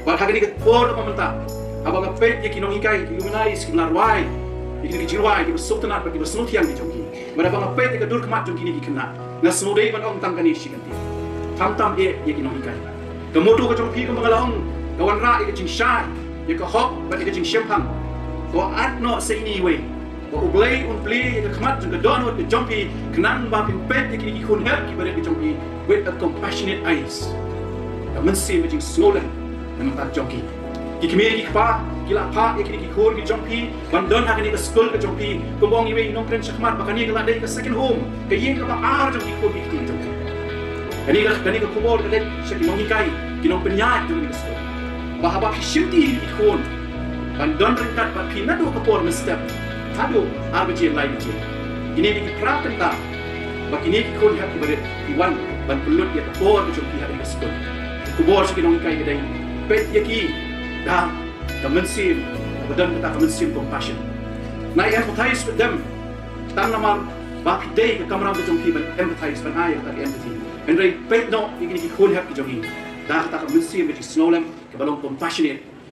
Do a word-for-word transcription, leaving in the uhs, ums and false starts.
Bad ha kane ka por kaba mynta, haba nga peit ïa ki nonghikai, ki luminais, kiba la rwai ïa kine ki jingrwai kiba sngewtynnat bad kiba sngewthiang ki jong ki, bad haba nga peit ïa ka dur khmat jong kine ki khynnah, nga sngewdei ban ong tang kane shi kyntien: Khamtam eh ïa ki nonghikai. Ka motto ka jong phi, kumba nga la ong, ka wanrah ïa ka jingshai, ïa ka hok bad ïa ka jingshemphang. Ko at noh sa ine iwei, ba U Blei un plie ïa ka khmat jong ka dohnud ka jong phi, khnang ba phin peit ïa kine ki khun hep kiba rit ka jong phi with a compassionate eyes. Ka mynsiem ka jingsngewlem na ka bynta jong ki. Ki kmie ki kpa, ki la phah ïa kine ki khun ki jong phi ban don ha kane ka skul ka jong phi. Kumba ong iwei i nongkren shakhmat, ba kane ka la dei ka second home, ka ïing kaba ar jong ki khun ki kti jong phi. Kane ka, kane ka khubor ka dei sha ki nonghikai, ki nongpynïaid jong kane ka skul, ba haba phi shimti ïa ki khun ban don ryngkat bad phi naduh ka por mynstep haduh ar baje lai baje, kine ki phra kynta, ba kine ki khun hep kiba rit ki wan ban pynlut ïa ka por ka jong ki ha kane ka skul. Khubor sha ki nonghikai ka dei: peit ïa ki da ka mynsiem kaba don kata ka mynsiem compassion. Nai empathize with them. Tang namar ba phi dei ka kamram ka jong phi ban empathize, ban ai kata ka empathy. Hynrei peit noh ïa kine ki khun hep ki jong ngi da kata ka mynsiem ka jingsngewlem, kaba long compassionate.